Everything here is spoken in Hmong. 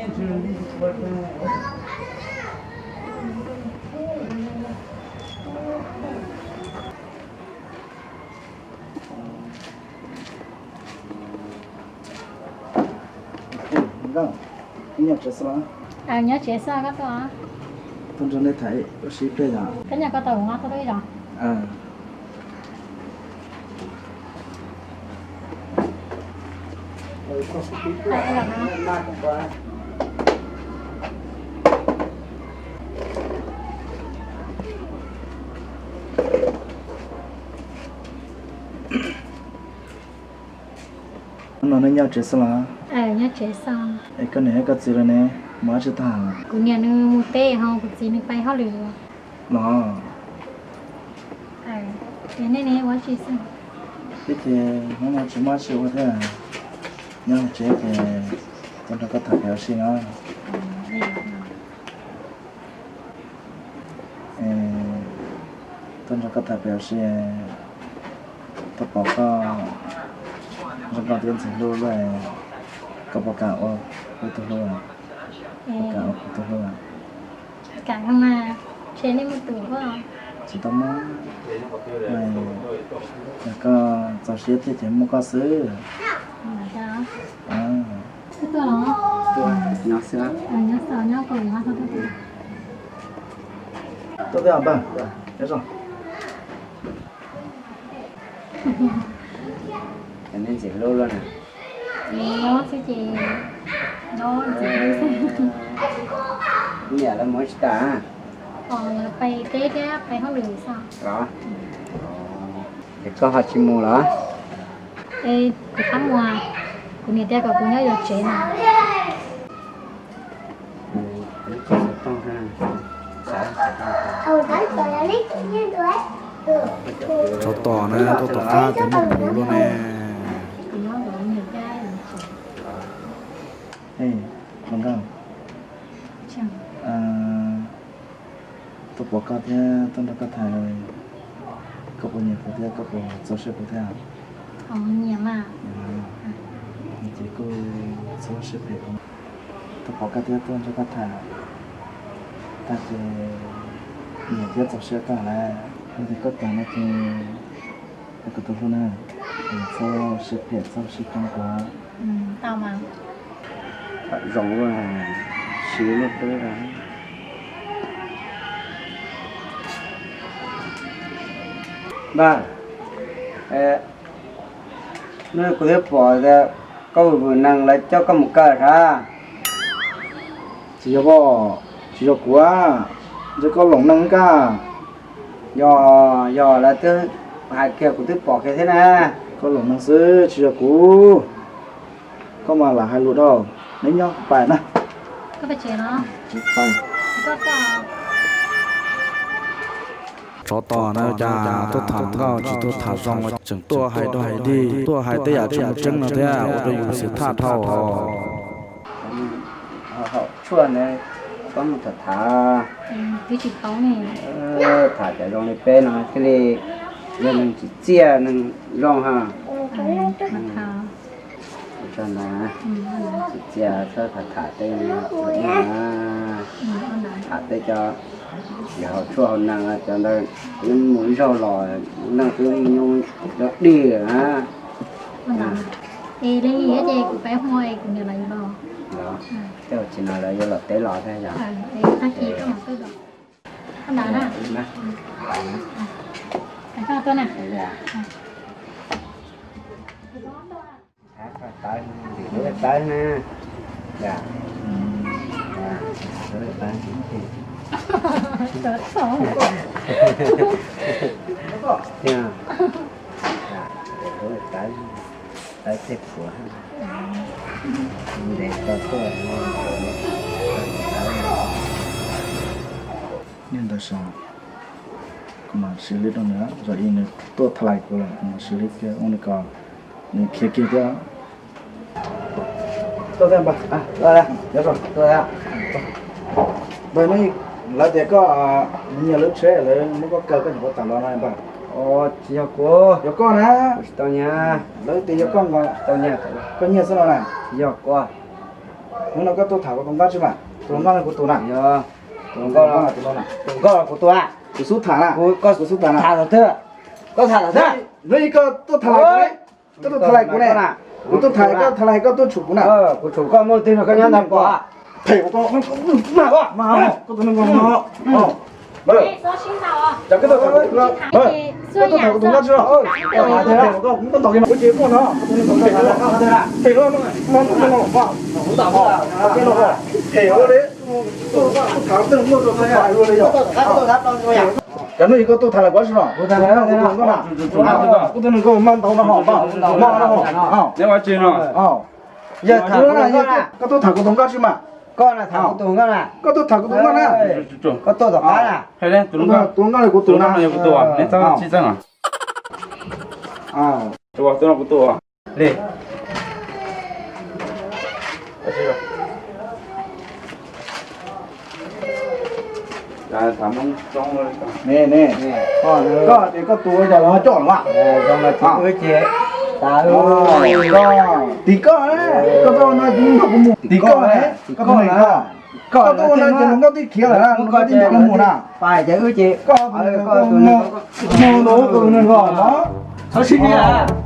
Nyob tsev xwb los? Nyob tsev xwb, koj tuaj. Tuaj nrog nej tham ua si ib pliag yom. Koj nyob, koj tau kuv nqa tuaj ib zaug. Hnub no nej nyob tsev xwb los? Nyob tsev xwb. Es koj niam thiab koj txiv lawv ne, mus dab tsi tag? Kuv niam nws mus teb, ho kuv txiv nws pais hauj lwm los? Nej ne, ua tsi xwb? Peb ces hnub no tsis muaj dab tsi ua thiab, nyob hauv tsev ces tuaj nrog koj tham pem ua si no. Tuaj nrog koj tham pem ua si, tuaj pom koj zoo nkauj thiab ntxim hlub luaj, koj puas kam ua kuv tus hlub? Puas kam ua kuv tus hlub? Kam mas, ntshe nej muaj tus hlub. Tsis tau muaj, yog koj txaus siab thiab ces muaj koj xwb. Koj tuaj los? Nyob xwb. Nyob xwb, nyob koj ua hauj lwm. Tuaj thiab npawg, nyob zoo. Nej ntxim hlub luaj na. Nyob xwb ces nyob ntxim hlub xwb. Niam lawv mus tsis tas? Lawv pais teb thiab pais hauj lwm xwb. Los? Es koj ho tsis mus los? Es kuv qab mus, kuv niam tias kom kuv nyob yuav tsev no. Tsov tom na, tuaj tom qab ces muaj tus luaj ne. Tuaj pom koj thiab tuaj nrog koj tham, koj puas nyiam kuv thiab koj puas txaus siab kuv thiab? Nyiam mas. Ces kuj txhob siab phem. Tuaj pom koj thiab tuaj nrog koj tham tag ces nyiam thiab txaus siab koj lawm. Yog tias koj kam no ces, kuv tus hlub na, txhob siab phem txhob siab phem kuv. Tau mas. Tham zoo, siab loj dawb. Npawg, hnub no kuv twb pom tias koj vwm vwm nees lawv coj koj mus kaw sab. Tsis yog, tsis yog kuv, ntshe koj loom nees koj. Yog, yog lawv twb hais kiag kuv twb pom kiag thiab na. Koj loom nees xwb tsis yog kuv. Koj mas lam hais lus dhau, neb nyob pais na. Tsov tom na, cas tuaj tham nkauj tsis tuaj tham zoo, tseem tuaj hais dog hais dig, tuaj hais tej yam tsis muaj tseeb no thiab, ua rau yus xiam thaj dhau os. Haum tshuaj ntawd koj mus tham tham. Tham cov zoo li peb no thiaj li yog neeg tsim txiaj neeg zoo ha. Tsim txiaj txhob tham tham tej, tham tej cov tsis haum tshuaj haum neeg, cov ntawd twb mus ib zaug los neeg twb nyob dig lawm na. Es li ces kuv peb hu es kuv niam lawv yuav los. Tej tsis no lawv yuav los teb los thiab yog. Koj ntawd na. Koj tuaj na. Tawv na. Tawv tej puav ntes tau tuaj. Niag ntawd sav, kuv mam siv li rau nws, zaum ib nws tuaj tha lais kuv lawm kuv mam siv li kiag ua nws kom nws khiav kiag thiab. Tuaj thiab npawg, npawg, lawv tias koj nyiag lub tsheb lawv muab koj kaw koj nyuam qhuav tawm los no npawg. Tsis yog kuv. Yog koj na. Tsis tau nyiag. Lawv tias yog koj nkaus. Tau nyiag. Koj nyiag xwb no na. Tsis yog kuv. Hnub no koj tuaj tham kuv tus nkauj tsi mas? Tus nkauj no kuv tus na. Tus nkauj no kuv tus na. Tus nkauj no kuv tus na. Kuv xub tham na. Kuv xub tham na. Koj tham los twg? Koj tham los twg? Hnub ib koj tuaj tham lais kuv ne. Koj tuaj tham lais kuv ne. Kuv tuaj tham koj tham lais koj tuaj tshum kuv na. Kuv tshum koj muaj twg no koj nyob ntawd pom. Phem koj, koj tus neeg koj no. Koj tuaj tham kuv tus nkauj tsi los? Phem koj, kuv tuaj tham kuv tus nkauj no. Phem koj, no no no. Phem li. Cov hnub ib koj tuaj tham lais kuv tsi no. Kuv tus neeg koj mas ntau no ho, mas no ho. Neb ua tsi no? Koj tuaj tham kuv tus nkauj tsi mas? Koj na tham kuv tus nkauj na. Koj tuaj tham kuv tus nkauj na. Koj tuaj tom qab na. Tus nkauj no kuv tus na. Neb txhob tsis txeeb. Tus no kuv tus li. Ne, ne, koj tias koj tus ua cas los ho coj lawm? Tim koj, koj tuaj no ces nrog kuv mus tim koj, koj tuaj no ces hluas nkauj twb khiav lawm na, hluas nkauj twb nrog kuv mus na. Koj tus neeg koj, koj tus neeg koj, txhob sib nyiam.